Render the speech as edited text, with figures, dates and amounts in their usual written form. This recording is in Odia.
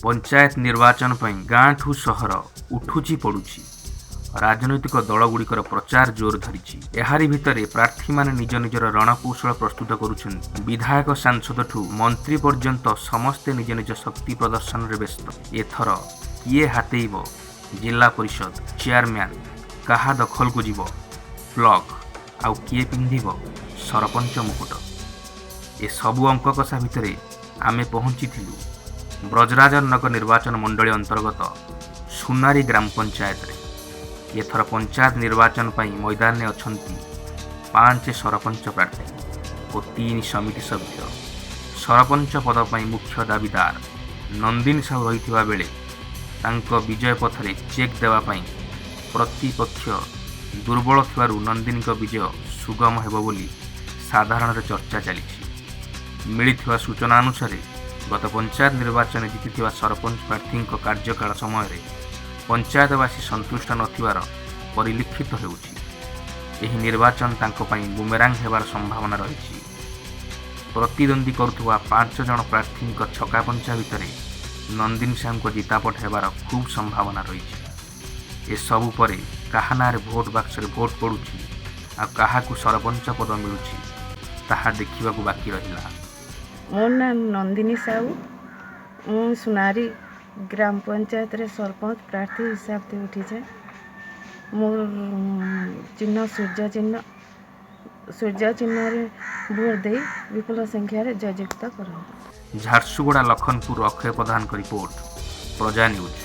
ପଞ୍ଚାୟତ ନିର୍ବାଚନ ପାଇଁ ଗାଁଠୁ ସହର ଉଠୁଛି ପଡୁଛି। ରାଜନୈତିକ ଦଳଗୁଡ଼ିକର ପ୍ରଚାର ଜୋର ଧରିଛି। ଏହାରି ଭିତରେ ପ୍ରାର୍ଥୀମାନେ ନିଜ ନିଜର ରଣକୌଶଳ ପ୍ରସ୍ତୁତ କରୁଛନ୍ତି। ବିଧାୟକ, ସାଂସଦଠୁ ମନ୍ତ୍ରୀ ପର୍ଯ୍ୟନ୍ତ ସମସ୍ତେ ନିଜ ନିଜ ଶକ୍ତି ପ୍ରଦର୍ଶନରେ ବ୍ୟସ୍ତ। ଏଥର କିଏ ହାତେଇବ ଜିଲ୍ଲା ପରିଷଦ ଚେୟାରମ୍ୟାନ୍, କାହା ଦଖଲକୁ ଯିବ ବ୍ଲକ, ଆଉ କିଏ ପିନ୍ଧିବ ସରପଞ୍ଚ ମୁକୁଟ, ଏସବୁ ଅଙ୍କକଷା ଭିତରେ ଆମେ ପହଞ୍ଚିଥିଲୁ ବ୍ରଜରାଜନଗର ନିର୍ବାଚନ ମଣ୍ଡଳୀ ଅନ୍ତର୍ଗତ ସୁନାରୀ ଗ୍ରାମ ପଞ୍ଚାୟତରେ। ଏଥର ପଞ୍ଚାୟତ ନିର୍ବାଚନ ପାଇଁ ମଇଦାନରେ ଅଛନ୍ତି 5 ସରପଞ୍ଚ ପ୍ରାର୍ଥୀ ଓ 3 ସମିତି ସଭ୍ୟ। ସରପଞ୍ଚ ପଦ ପାଇଁ ମୁଖ୍ୟ ଦାବିଦାର ନନ୍ଦିନୀ ସାହୁ ରହିଥିବା ବେଳେ ତାଙ୍କ ବିଜୟ ପଥରେ ଚେକ୍ ଦେବା ପାଇଁ ପ୍ରତିପକ୍ଷ ଦୁର୍ବଳ ଥିବାରୁ ନନ୍ଦିନୀଙ୍କ ବିଜୟ ସୁଗମ ହେବ ବୋଲି ସାଧାରଣରେ ଚର୍ଚ୍ଚା ଚାଲିଛି। ମିଳିଥିବା ସୂଚନା ଅନୁସାରେ, ଗତ ପଞ୍ଚାୟତ ନିର୍ବାଚନରେ ଜିତିଥିବା ସରପଞ୍ଚ ପ୍ରାର୍ଥୀଙ୍କ କାର୍ଯ୍ୟକାଳ ସମୟରେ ପଞ୍ଚାୟତବାସୀ ସନ୍ତୁଷ୍ଟ ନଥିବାର ପରିଲକ୍ଷିତ ହେଉଛି। ଏହି ନିର୍ବାଚନ ତାଙ୍କ ପାଇଁ ବୁମେରାଂ ହେବାର ସମ୍ଭାବନା ରହିଛି। ପ୍ରତିଦ୍ୱନ୍ଦ୍ୱୀ କରୁଥିବା 5 ଜଣ ପ୍ରାର୍ଥୀଙ୍କ ଛକାପଞ୍ଚା ଭିତରେ ନନ୍ଦିନୀ ସାହୁଙ୍କ ଜିତାପଟ ହେବାର ଖୁବ୍ ସମ୍ଭାବନା ରହିଛି। ଏସବୁ ପରେ କାହା ନାଁରେ ଭୋଟ ବାକ୍ସରେ ଭୋଟ ପଡ଼ୁଛି ଆଉ କାହାକୁ ସରପଞ୍ଚ ପଦ ମିଳୁଛି, ତାହା ଦେଖିବାକୁ ବାକି ରହିଲା। ମୋ ନାଁ ନନ୍ଦିନୀ ସାହୁ। ମୁଁ ସୁନାରୀ ଗ୍ରାମ ପଞ୍ଚାୟତରେ ସରପଞ୍ଚ ପ୍ରାର୍ଥୀ ହିସାବରେ ଉଠିଛେ। ମୋର ଚିହ୍ନ ସୂର୍ଯ୍ୟ ଚିହ୍ନ। ସୂର୍ଯ୍ୟ ଚିହ୍ନରେ ଭୋଟ ଦେଇ ବିପୁଳ ସଂଖ୍ୟାରେ ଜୟଯୁକ୍ତ କରନ୍ତୁ। ଝାରସୁଗୁଡ଼ା ଲଖନପୁର ଅକ୍ଷୟ ପ୍ରଧାନଙ୍କ ରିପୋର୍ଟ, ପ୍ରଜା ନ୍ୟୁଜ୍।